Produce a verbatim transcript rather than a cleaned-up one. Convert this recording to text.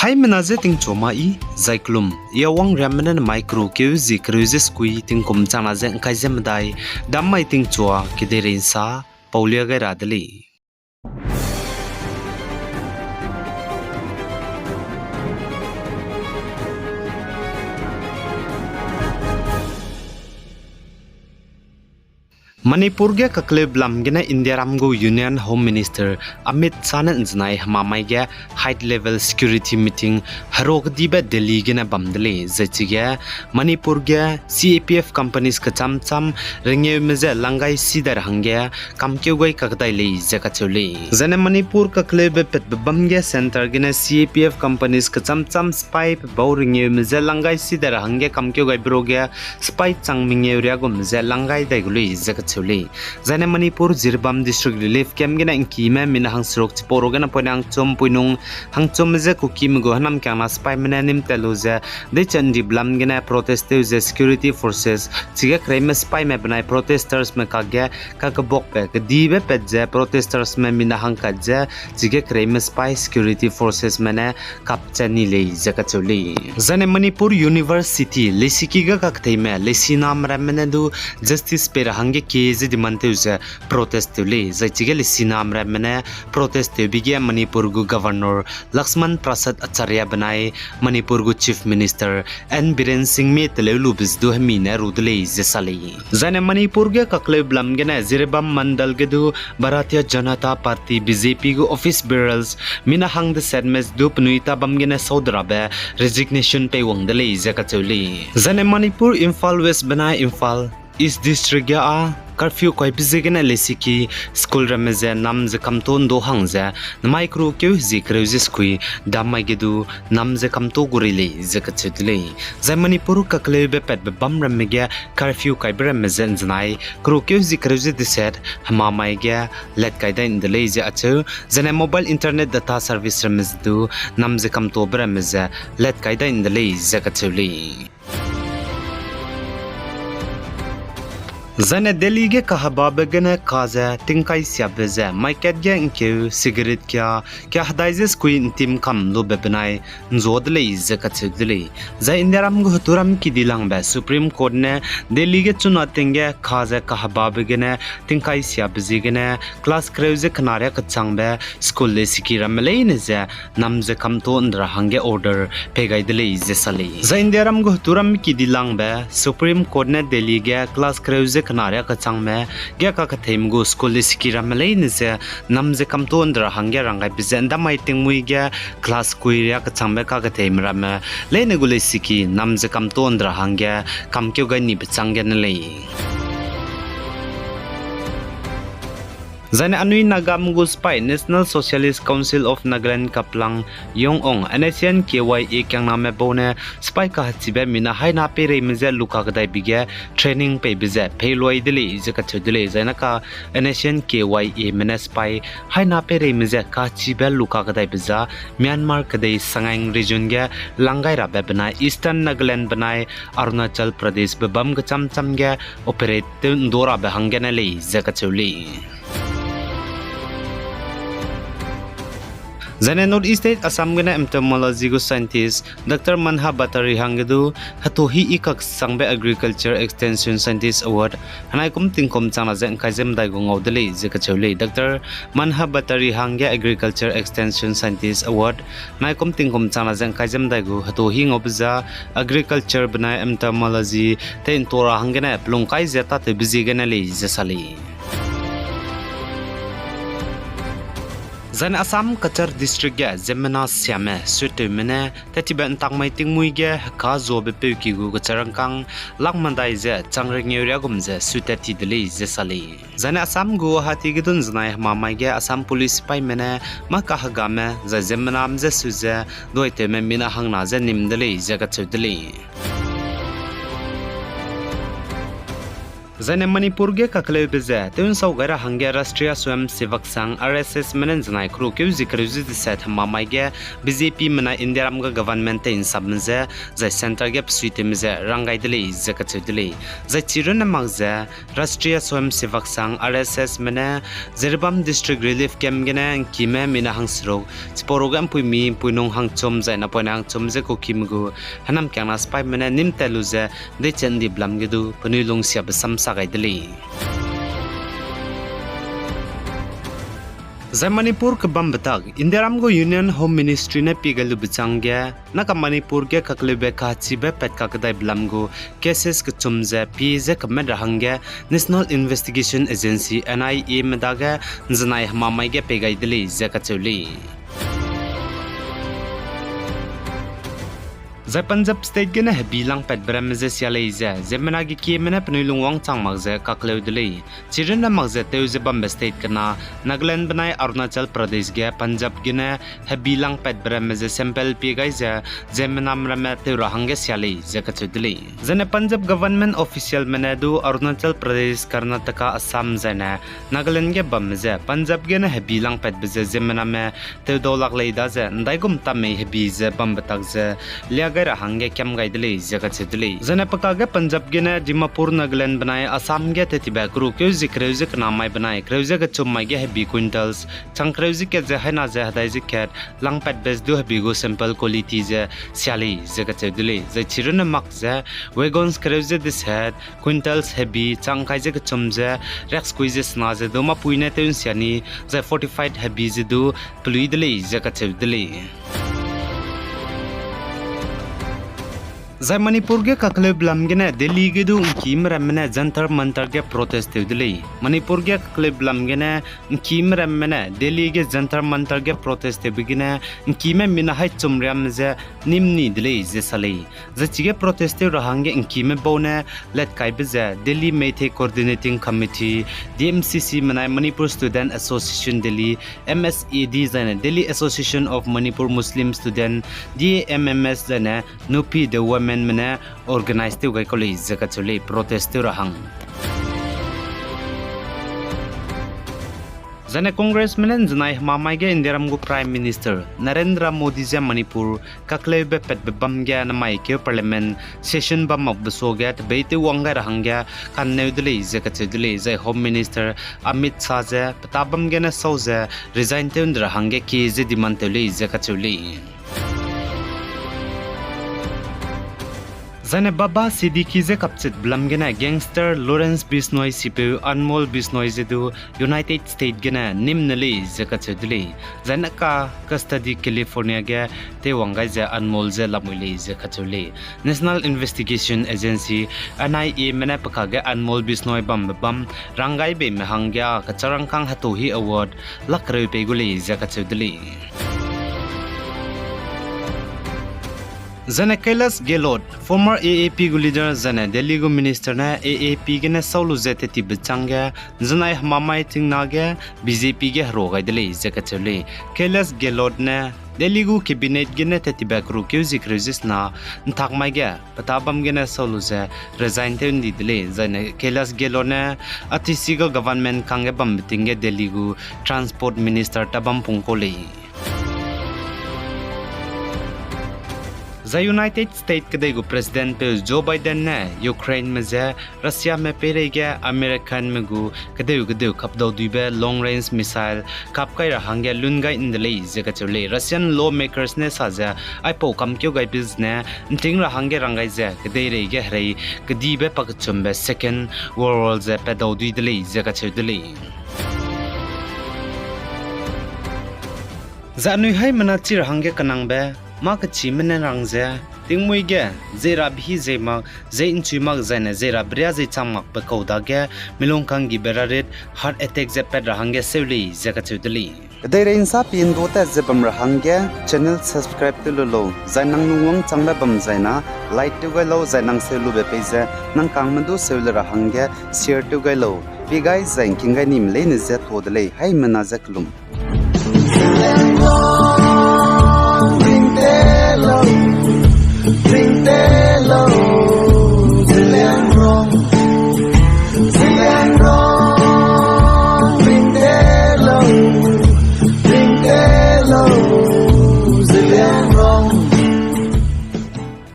Haimena je tingchua ma i, zai kelum, i a wang riamme ne namai keru keu zie kereu ze sekui tingkum changna ze ngkai ze medai, dam mai tingchua kedeirei nsa, paulia gai ra de lei. Manipur ge kakleu belam gene Indiaram gu Union Home Minister Amit Shah ne nzenai hemamai ge high level security meeting hero kedibe Delhi gene bam de lam ze chige Manipur ge C A P F companies kecham cham rengeume je langgai si dai ra hangge kamkeu gai kakdai lei ze kacheu lei. Zaine Manipur kakleube patbe bam ge centre gene C A P F companies kecham cham spy pe bau rengeume je langgai si dai ra hangge kamkeu gaibe ruge spy chang mengeu riagum ze langgai dai gu lei ze kacheu lei. Zaine Manipur Jiribam District Relief Camp gene ngkime mina hangseruk chipau ruge napoine hangchum puinung hangchum ze Kukime gu hênamkiangna spyme ne nîm tat lu ze deiche ndi belam gene protest tew ze security forces chige kereime spyme benai protestersme kakge kakebakbe kedibe pat ze protestersme mina hangkat ze chige kereime spy security forcesme ne kap che ni lei ze kacheu lei. Zaine Manipur University leisiki ge kaketheime leisiname ramme ne du justice pei ra hangge kie ze demand tew ze protest tew lei. Zai chige leisiname ramme ne protest tewbe ge Manipur gu Governor Laxman Prasad Acharya benai Manipur gu Chief Minister N Biren Singh me teleu lube ze du hemi ne ru de lei ze sa lei. Zaine Manipur ge kakleu belam gene Jiribam Mandal ge du Bharatiya Janata Party B J P gu office bearers mina hang desetme ze du penui ta bam gene sau de rabe resignation pei wang de lei ze kacheu lei. Zaine Manipur Imphal West benai Imphal East District ge â curfew kaibe ziegene leisiki school ramme ze nam ze kamto ndo hang ze namai keru keu hezie kereu ze sekui dam mai ge du nam ze kamto gu rei lei ze kacheu de lei. Zai Manipur kakleube patbe bam ramme ge curfew kaibe ramme ze nzenai keru keu hezie kereu ze deset hemamai ge let kai dai nde lei ze acheu, zaine mobile internet data service ramme ze du nam ze kamtobe ramme ze let kai dai nde lei ze kacheu lei. Zaine Delhi ge kahebabe gene ka ze tingkai siabe ze mai kat ge ngkeu cigarette kia, kia hedai ze sekui ntim kam lube benai nzua de lei ze kacheu de lei. Zai Indiaram gu heturam kidilangbe Supreme Court ne Delhi ge chuna ting ge ka ze kahebabe gene tingkai siabe ziegene class kereu ze kena riâ kechangbe school leisiki ramme leine ze nam ze kamto nde ra hangge order pei gai de lei ze sa lei. Zai Indiaram gu heturam kidilangbe Supreme Court ne Delhi ge class kereu ze kena riâ kechangme ge kaketheime gu school leisiki ramme leine ze nam ze kamto nde ra hangge ranggaibe ze ndamai tingmui ge class kui riâ kechangbe kaketheime ramme leine gu leisiki nam ze kamto nde ra hangge kamkeu gai nibe chang gene lei. Zaine anui Nagame gu sipai National Socialist Council of Nagaland kaplang Yong Ong, N S C N K Y A kiangname bau ne sipai kahechibe mina haina peireime je lukakedaibe ge training peibe ze peiluai de lei ze kacheu de lei. Zaine ka N S C N K Y A me ne sipai haina peireime je kahechibe lukakedaibe za Myanmar kedei Sagaing region ge langgai rabe benai Eastern Nagaland benai Arunachal Pradesh be bam kecham cham ge operate tew ndu rabe hanggene lei ze kacheu lei. Zaine North East State Assam gene entomology gu scientist Doctor Manhab Bhattari hangge du, hetuhi i kaksangbe Agriculture Extension Scientist Award, henai kum tingkum changna ze ngkai ze medai gu ngau de lei ze kacheu lei. Doctor Manhab Bhattari hangge Agriculture Extension Scientist Award, henai kum tingkum changna ze ngkai ze medai gu hetuhi ngaube za, agriculture benai entomology tei ntua ra hanggene pelungkai ze tâtewbe ziegene lei ze sa lei. Zaine Assam Cachar District ge ziemmena siame suitewme ne tattibe ntakmai tingmuî ge heka zuabe peuki gu kecharangkâng lak medai ze chang rengeu riagum ze suitat ti de lei ze sa lei. Zaine Assam gu Guwahati ge dun zenai hemamai ge Assam Police sipaîme ne mâ kahegame zai ziemmename je su ze duaitewme mina hangna je nîm de lei ze kacheu de lei. Zaine Manipur ge kakleube ze tew'nsau gai ra hangge Rashtriya Swayamsevak Sangh, R S S me ne ’nzenai kru keu zie kereu ze deset hemamai ge B J P me ne Indiaram ge government tei ’nsapme ze, zai centre ge besuitewme ze rang gai de lei ze kacheu de lei. Zai chirunne mak ze Rashtriya Swayamsevak Sangh, R S S me ne Jiribam District Relief Camp gene ’ngkime mina hangseruk, chipau ruge ’mpuimi ’mpuinung hangchum zai napoine hangchum ze Kukime gu hênamkiangna sipaime ne nîm tat lu ze deiche ’ndibe lam ge du penui lungsiabe sam sa gai de lei. Zai Manipur kebambe tak, Indiaram gu Union Home Ministry ne pie gai lube chang ge, naka Manipur ge kakleube kachibe pat kakedaibe lam gu cases kechum ze pie ze kemet ra hangge National Investigation Agency, N I A me dage ’nzenai hemamai ge pei gai de lei ze kacheu lei. Zai Punjab State gene hebi langpatbe ramme ze sia lei ze, ziemmena ge kieme ne penui lungwang chang mak ze kakleu de lei. Chirunne mak ze tew ze bambe state kena, Nagaland benai Arunachal Pradesh ge Punjab gene hebi langpatbe ramme ze sample pie gai ze, ziemmename ramme tew ra hangge sia lei ze kacheu de lei. Zaine Punjab government officialme ne du Arunachal Pradesh, Karnataka, Assam zaine Nagaland ge bamme ze Punjab gene hebi langpatbe ze ziemmename tewdau lak lei daze, ’ndaigum tamei hebi ze bambe tak ze lia gai ra hangge kiam gai de lei ze kacheu de lei. Zaine pekage Punjab gene Dimapur, Nagaland benai Assam ge tetibe kru keu zie kereu ze kena mai benai kereu ze kechum mai ge hebi quintals chang kereu ze kat ze haina ze hedai ze kat langpatbe ze du hebi gu sample quality ze sia lei ze kacheu de lei. Zai chirunne mak ze wagons kereu ze deset, quintals hebi chang kai ze kechum ze riaksekui ze sena ze du mâpui ne tew ’nsia ni, zai fortified hebi ze du pelui de lei ze kacheu de lei. Zai Manipur ge kakleube lam gene Delhi ge du ’ngkime ramme ne Jantar Mantar ge protest tew de lei. Manipur ge kakleube lam gene ’ngkime ramme ne Delhi ge Jantar Mantar ge protest tewbe gene ’ngkime mina haî chum riamme ze nîm ni de lei ze sa lei. Zai chige protest tew ra hangge ’ngkime bau ne letkaibe ze Delhi Meitei Coordinating Committee, D M C C menai Manipur Student Association Delhi, M S A D zaine Delhi Association of Manipur Muslim Student, D A M M S zaine Nupi the Women me ne organize tew gai kau lei ze kacheu lei protest tew ra hang. Zaine Congressme ne ’nzenai hemamai ge Indiaram gu Prime Minister Narendra Modi ze Manipur kakleube patbe bam ge namai keu Parliament session bam makbe suage tebeitew wang gai ra hangge kanneu de lei ze kacheu de lei, zai Home Minister Amit Shah ze petâ bam gene sau ze resign tew ’ndi ra hangge kie ze demand tew lei ze kacheu lei. Zaine Baba Siddique ze kapchetbe lam gene gangster Lawrence Bishnoi sipeu Anmol Bishnoi ze du United States gene nîm ne lei ze kacheu de lei. Zaine ka custody California ge teiwang gai ze Anmol ze lamui lei ze kacheu lei. National Investigation Agency, N I A me ne pekage Anmol Bishnoi bambe bam rang gai beime hangge kecharangkâng hetau hi award lak kereu pei gu lei ze kacheu de lei. Zaine Kailash Gehlot, former A A P gu leader zaine Delhi gu minister ne A A P gene sau lu ze tetibe chang ge ’nzenai hemamai tingna ge B J P ge herua gai de lei ze kacheu lei. Kailash Gehlot ne Delhi gu cabinet gene tetibe keru keu zie kereu ze sena ’ntak mai ge petâ bam gene sau lu ze resign tew ’ndi de lei, zaine Kailash Gehlot ne Atishi gu government kangge bambe ting ge Delhi gu transport minister ta bam pung kau lei. Zai United States kedei gu presidentpeu Joe Biden ne Ukraineme je Russiame peireige Americanme gu kedeu-kedeu kapdauduibe long range missile kap kai ra hangge lun gai ’nde lei ze kacheu lei. Russian lawmakers ne sa ze aipau kamkeu gaibe zene ’nting ra hangge rang gai ze kedeireige herei kedibe pakechumbe Second World War ze patdaudui de lei ze kacheu de lei. Zai anui haimena chi ra hangge kenangbe, mâ kechîme ne rang ze, tingmuî ge, zei rabe hî zei mak, zei ’nchui mak zaine zei rabe riâ zei chang makbe kau dage, milung kanggibe rarit heart attack ze pat ra hangge seu lei ze kacheu de lei. Kedeirei ’nsa pi ’ndu tat ze bam ra hangge channel subscribe tew lu lau, zai nang lungwang changbe bam zaina like tew gai lau, zai nang seu lube pei ze nang kangme du seu le ra hangge share tew gai lau. Pi gai zai ’ngking gai nime leine je tuâ de lei, haimena je kelum.